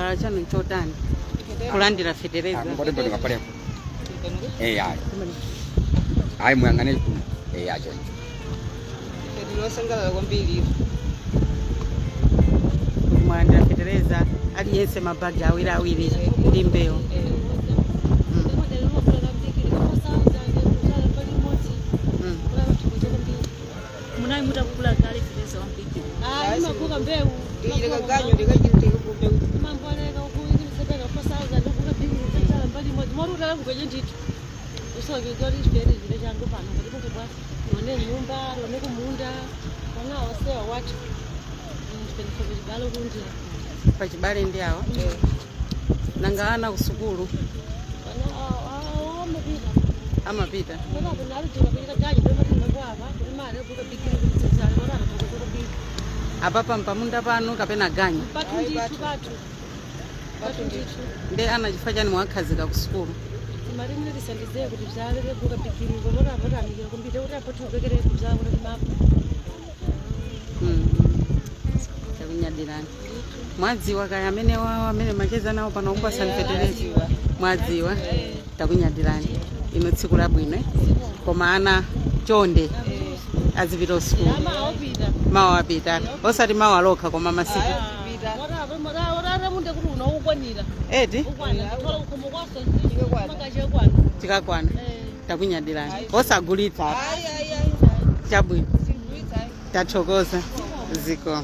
Chisangalalo chanu nchotani kulandira fetereza? Ngotembenuka palepo. Eh, ayi. Ayi, muyang'ane kuno. Eh, achoncho. Ndinosangalala kwambiri. Kuti mwalandira fetereza, aliyense mabagi awiri awiri ndi mbewu. Munayi mutakukula kale fetereza wampiki. Imaguka mbewu. Ndikachita kaganyo ndikachita kumbe. Mamboleka ukuisebeka 4000 ukuka bhikiri mbali imodzi mori utala kugenye ndithu usokekorichibere chile changu pano kuti kuti bwa tione nyumba, tione kumunda wana wasewa watu chipenifobe chibalo kunje. Pachibale ndi awa nanga ana kusukulu? Wana amapita. Amapita. Apapa mpamunda panu kapena ganyu? Pathu ndithu. Ndi ana chifukwa chani mwakhazika kusukulu? Timali tisandize kuti bzale kuka bigiri ngonoramikira kumbite kuti apo tiukekere kubzala kuti timapo. Takunyadirani. Mwadziwa kaya amene wawo amene macheza nawo pano kupasani fetereza? Mwadziwa. Takunyadirani ino, tsiku labwino, eh? Koma ana chonde azipita usukulu. Ama awopita. Mawa apita, osati mawa lokha koma masiku. Orara munde kuti unoukwanira. Eti. Ukwana thola kukhomo kwaso mangachekwana. Chikakwana. Takunyadirani, osagulitsa. Ayi, ayi, ayi. Chabwino. Sigulitsa. Tathokoza ziko.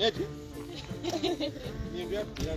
Eti? Miyendo yapira.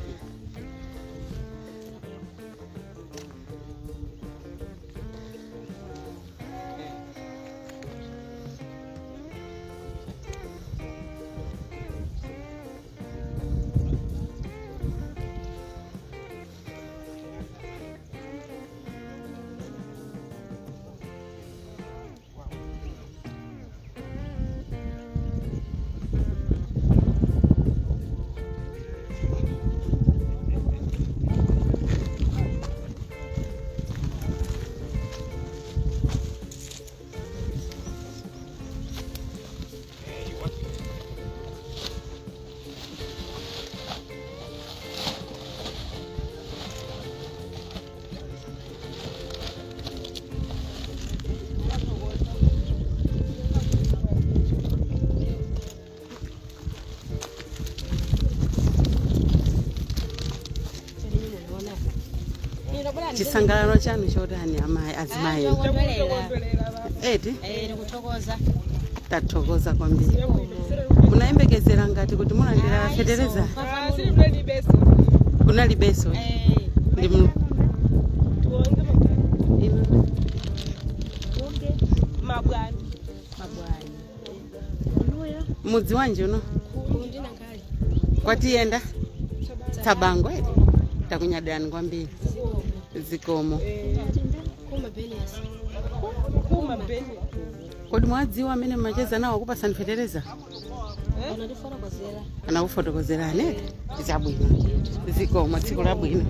Chisangalalo chanu chotani amayi, azimayi? Eti. Tikuthokoza. Tathokoza kwambiri. Munayembekezera ngati kuti mulandira fetereza? Kunalibeso ndi Mabwani. Mabwani. Mudzi wanji uno? Kwatiyenda Tsabango, eti? Takunyadirani kwambiri, zikomo. Kuma Beni. Kodi mwadziwa amene macheza nawo akupasani fetereza? Anakufotokozerani, eti? Zabwino, zikomo, tsiku labwino.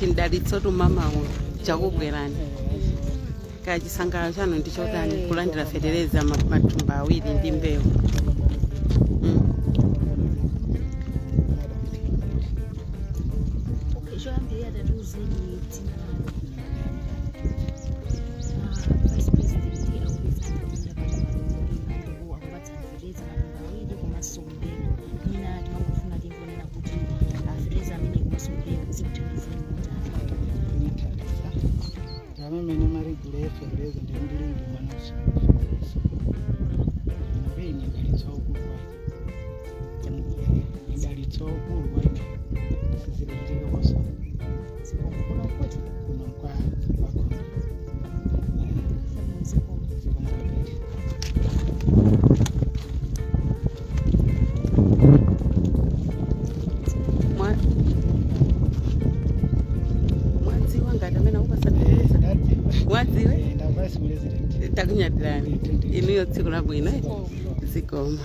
Chindalitso tumamawo chakubwerani. Kaya chisangalalo chanu ndi chotani kulandira fetereza mathumba awiri ndi mbewu? Okay, choyambirira tatiuzeni dzina lanu. Vice President akupezani pamunda pano palolima ndipo akupatsani fetereza matumba awiri komanso mbewu. Mwina timangofuna timvonera kuti fetereza amene komanso mbewu zikuthandizeni motani. Kunithandiza ndamamene marigula efetereza ndimbilindima noso fetereza mbeni idalitsa ukulu waine, idalitsa ukulu waine sizilichitika kosa. Zikomo. Kuno kuti Kuno kwa kwakhona. zikomo. Zikomapiri. Mwadziwa ngati amene akupasani fetereza? Mwadziwe? Nda vice president. Takunyadirani. Inuyo tsiku labwino. Zikomo.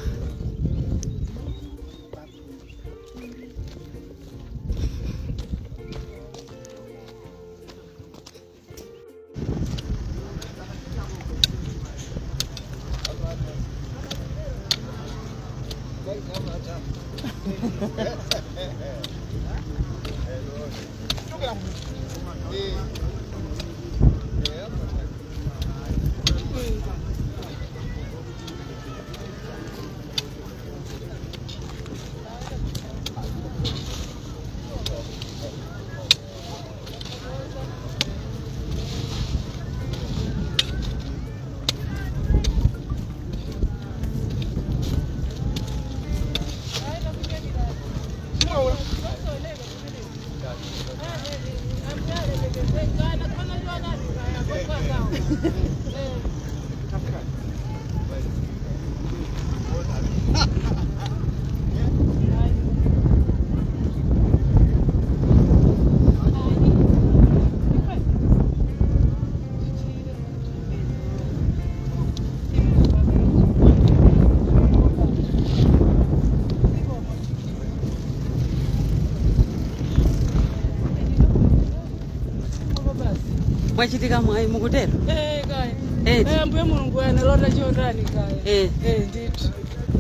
Mwachitika mwayi mukutero? Eh, kaya. Eti. Eh, mbuye Mulungu analota chotani kaya. Eh. Eh, ndithu.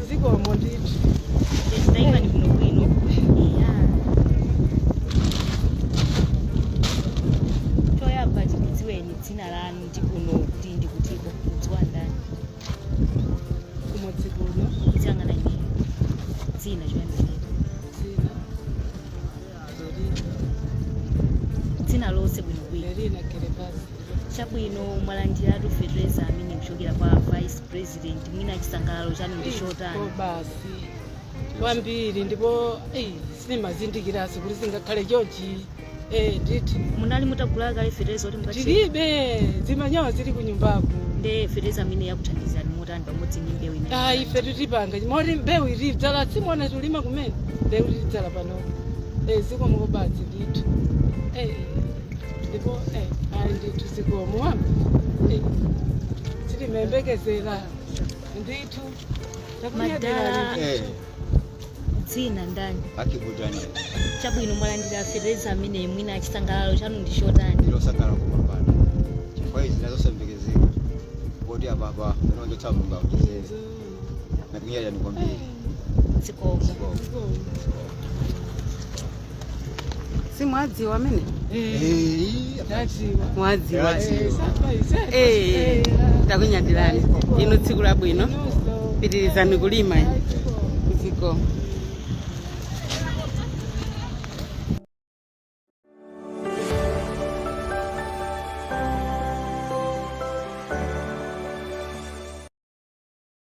Zikomo ndithu. Taiva ni bwino bwino. Eya. Choyamba tikudziweni dzina lanu ndi kuno kuti ndikutiko kudziwa ndani. Kumudzi kuno. Kudzangana ineyo. Dzina choyambirira. Dzina. Lelina. Dzina lonse bwino bwino. Lelina Gerevasi. Chabwino, mwalandiratu fetereza amene kuchokera kwa Vice President. Mwina chisangalalo chanu ndi chotani? Basi. Kwambiri ndipo sinimazindikiranso kuti zingakhale chonchi. Eh, ndithu. Munali mutagula kale fetereza kuti mukathe? Tilibe zimanyawa zili kunyumbaku. Nde fetereza amene yakuthandizani motani pamodzi ndi mbewu imene? Ah, ife tutipanga moti mbewu ili dzala simona tulima kumene mbewu ilidzala pano. Eh, zikomo basi ndithu. Eh, ndipo ayi ndithu zikomo wamba. Eh, tilimembekezera ndithu. Madala. Eh, Dzina ndani? akibutani. Chabwino, mwalandira fetereza amene, mwina chisangalalo chanu ndi chotani? Ndilosakala kupambana chifukwa izi nazosembekezeka poti apapa panonjotsa Mulungu akuchezere nakunyalirani kwambiri. Zikomo. Simwadziwa amene? Ndadziwa. Mwadziwa? Eh, sapa ise. Eh, takunyadirani. Inu tsiku labwino. Pitirizani kulima. Zikomo.